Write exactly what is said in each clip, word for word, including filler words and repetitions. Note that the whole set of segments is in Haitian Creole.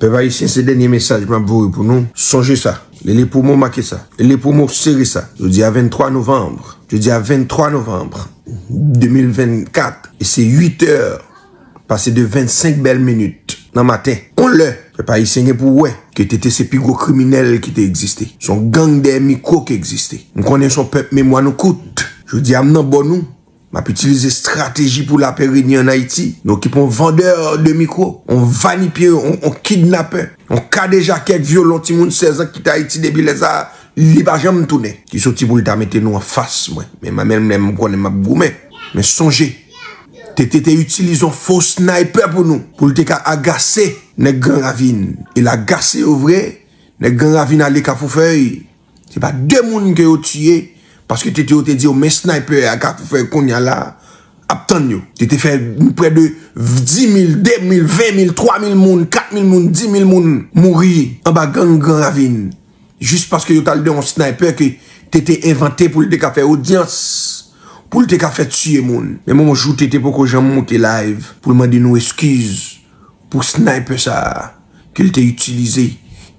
Pèp ayisyen, se dènye mesaj m ap voye pou nou. Sonje sa. Lele pwomo make sa. Lele pwomo sere sa. Jodi a venntwa novanm. Jodi a venntwa novanm de mil vennkat. E se uit è pase de vennsenk bèl minit nan maten. On lè, pèp ayisyen gen pou wè ke T T se pi gwo kriminèl ki te egziste. Se yon gang dèyè mikwo ki egziste. M konnen se yon pèp memwa nou kout. Jodi a m nan bò nou. M ap itilize estrateji pou lapè renye ann Ayiti. Nou okipe yon vandè de mikwo, yon vanipye, yon, yon kidnapè, yon kadejakè k vyole yon timoun sèz an ki kite Ayiti depi lè sa a, li pa janm tounen. Ki soti pou l ta mete nou anfas mwen. Men mwen menm, menm, m konnen m ap goumen. Men sonje, T T te itilize yon fo snaypè pou nou, pou l te ka agase nèg Gran Ravin. E l agase yo vre, nèg Gran Ravin ale Kafou Fèy. Se pa de moun ke yo tiye, paske T T yo te di yo, men snaypè a Kafou Fèy kounye a la ap tann yo. T T fè prè de dis mil, de mil, ven mil, twa mil moun, kat mil moun, dis mil moun mouri anba gang Gran Ravin. Jis paske yo t al de yon snaypè ke T T envante pou l te ka fè odyans, pou l te ka fè tiye moun. Men yon jou T T poko janm moute live pou l mande nou eskiz pou snaypè sa a ke l te itilize,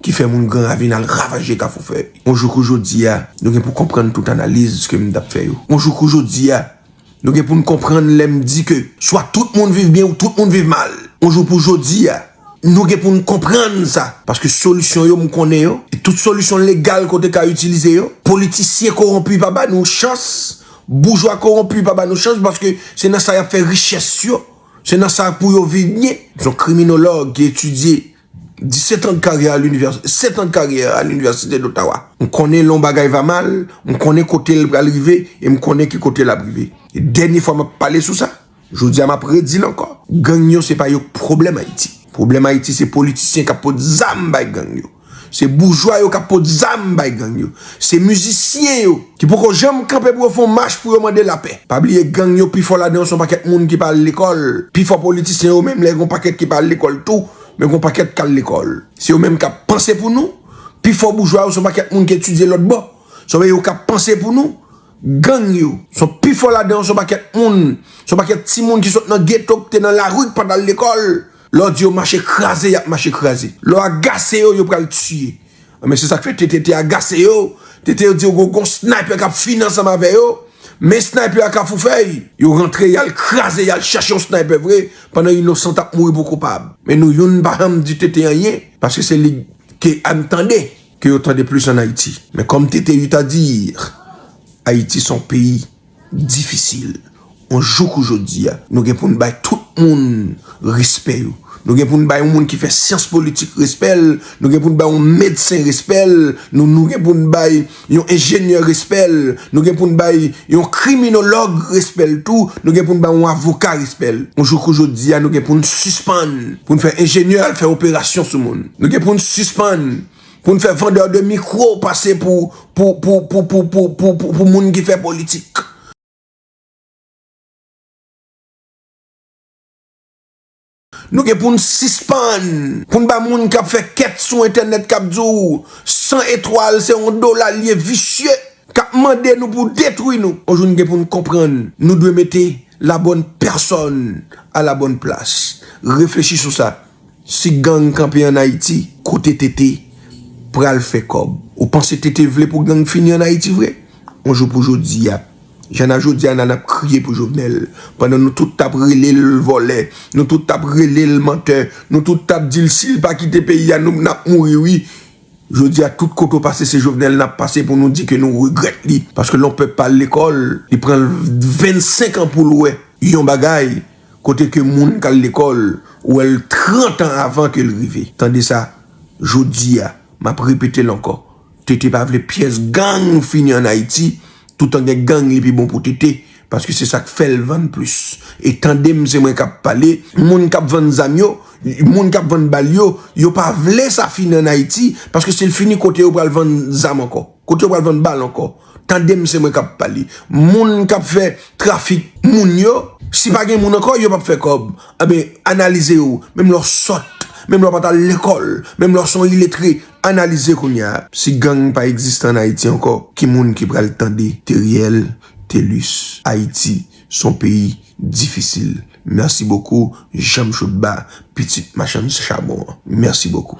ki fè moun Gran Ravin al ravaje Kafou Fèy. Yon jou kou jodi a, nou gen pou konprann tout analiz ke m t ap fè yo. Yon jou kou jodi a, nou gen pou n konprann lè m di ke swa tout moun viv byen ou tout moun viv mal. Yon jou pou jodi a, nou gen pou n konprann sa, paske solisyon yo, m konnen yo, e tout solisyon legal ke w te ka itilize yo, politisyen kowonpi pa ba nou chans, boujwa kowonpi pa ba nou chans, paske se nan sa y ap fè richès yo, se nan sa pou yo viv byen. Se yon kriminolog ki etidye disèt an de karyè a linivèsite, sèt an de karyè a linivèsite d'Ottawa. M konnen lè yon bagay va mal, m konnen kote l pral rive, e m konnen ki kote l ap rive. E dènye fwa m ap pale sou sa, jodi a m ap redi l ankò. Gang yo se pa yo k pwoblèm Ayiti. Pwoblèm Ayiti se politisyen k ap pot zam bay gang yo. Se boujwa yo k ap pot zam bay gang yo. Se mizisyen yo ki poko janm kanpe pou yo fè yon mach pou yo mande lapè. Pa bliye gang yo pi fò ladan yo se yon pakèt moun ki pa al lekòl. Pi fò politisyen yo menm lè gen yon pakèt ki pa al lekòl tou, men gen yon pakèt k al lekòl. Se yo menm k ap panse pou nou. Pi fò boujwa yo se yon pakèt moun ki etidye lòt bò. Se yo k ap panse pou nou. Gang yo, se yon pi fò ladan yo se yon pakèt moun, se yon pakèt timoun ki sot nan geto, ki te nan lari, ki pa t al lekòl. Lè w di yo mache kraze, y ap mache kraze. Lè w agase yo, yo pral tiye. Men se sa k fè T T te agase yo. T T yo di yo gon, gon snaypè k ap fini ansanm avè yo. Men snaypè a Kafou Fèy. Yo rantre, y al kraze, y al chèche yon snaypè vre, pandan inosan t ap mouri pou koupab. Men nou youn pa janm di T T anyen, paske se li ke a m tande, ke yo tande plis ann Ayiti. Men kòm T T uit a di, Ayiti se yon peyi difisil. Yon jou kou jodi a, nou gen pou n bay tout moun respè yo. Nou gen pou n bay yon moun ki fè syans politik respè l, nou gen pou n bay yon medsen respè l, nou, nou gen pou n bay yon enjenyè respè l, nou gen pou n bay yon kriminolog respè l tou, nou gen pou n bay yon avoka respè l. Yon jou kou jodi a, nou gen pou n sispann pou n fè enjenyè al fè operasyon sou moun. Nou gen pou n sispann pou n fè vandè de mikwo pase pou, pou, pou, pou, pou, pou, pou, pou, pou moun ki fè politik. Nou gen pou n sispann, pou n ba moun k ap fè kèt sou entènèt k ap di w san etwal se yon dola l ye, visye, k ap mande nou pou detwi nou. Yon jou n gen pou n konprann, nou dwe mete la bonne personne à la bonne place. Reflechi sou sa. Si gang kanpe ann Ayiti, kote T T pral fè kòb? Ou panse T T vle pou gang fini ann Ayiti vre? Yon jou pou jodi a, jan a jodi a n ap kriye pou Jovenel, pandan nou tout t ap rele l vòlè, nou tout t ap rele l mantè, nou tout t ap di l si l pa kite peyi a, nou, n ap mouri wi. Jodi a, tout kote w pase, se Jovenel n ap pase pou nou di ke nou regrèt li. Paske lè yon pèp pa al lekòl, li pran l vennsenk an pou l wè yon bagay, kote ke moun k al lekòl, ou wè l trant an avan ke l rive. Tande sa, jodi a, m ap repete l ankò. T T pa vle pyès gang fini ann Ayiti, toutan gen gang, li pi bon pou T T. Paske se sa k fè l vann plis. E tande m, se mwen k ap pale, moun k ap vann zam yo, moun k ap vann bal yo, yo pa vle sa fini ann Ayiti, paske si l fini, kote yo pral vann zam ankò? Kote yo pral vann bal ankò? Tande m, se mwen k ap pale. Moun k ap fè trafik moun yo, si pa gen moun ankò, yo p ap fè kòb. Enben, analize yo, menm lè w sòt, menm lè w pa t al lekòl, menm lè w se yon iletre, analize kounye a. Si gang pa egziste ann Ayiti ankò, ki moun ki pral tande Teriel, Telus? Ayiti se yon peyi difisil. Merci beaucoup, Jean Michel Ba, pitit machann chabon an. Merci beaucoup.